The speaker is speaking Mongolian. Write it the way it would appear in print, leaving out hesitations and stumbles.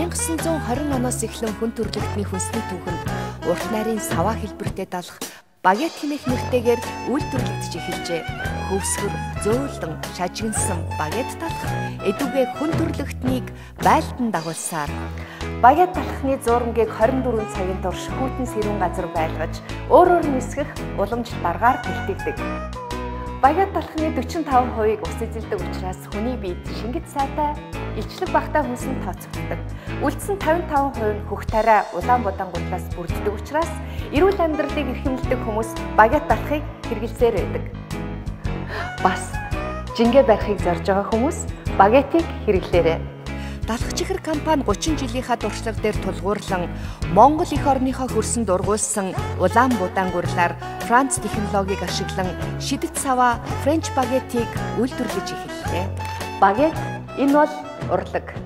1920 оноос эхлэн хүн төрөлхтний хүнсний түүхэнд урт нарийн саваа хэлбэртэй далах багет хэмээх нэртэйгээр үйлдвэрлэгдэж эхэлжээ. Хөвсгөр, зөөлөн, шажигнасан багет талах эдүгээ хүн төрөлхтнийг байлдан дагуулсаар багет талхны зуурмгийг 24 цагийн турш хүйтэн сэрүүн газар байлгаж өөрөөр нисгэх уламжлалт аргаар бэлтгэдэг. Багет талхны 45%-ийг ус эзэлдэг учраас хүний биед шингэц сайтай, илчлэг багтай хүнсэнд тооцогддог. Үлдсэн 55% нь хөх тариа улаан будаан гурлаас бүрддэг учраас эрүүл амьдралыг эрхэмлэдэг хүмүүс багет талхыг хэрэглэсээр байдаг. Бас жингээ барихыг зорж байгаа хүмүүс багетыг хэрэглээрэй. Далах чихэр компани 30 жилийнхаа туршлага дээр тулгуурлан Монгол эх орныхоо хөрсөнд ургуулсан улаан будаан гурлаар Франц технологиг ашиглан шидэт саваа Френч багетийг үйлдвэрлэж эхэллээ. Багет энэ бол урлаг.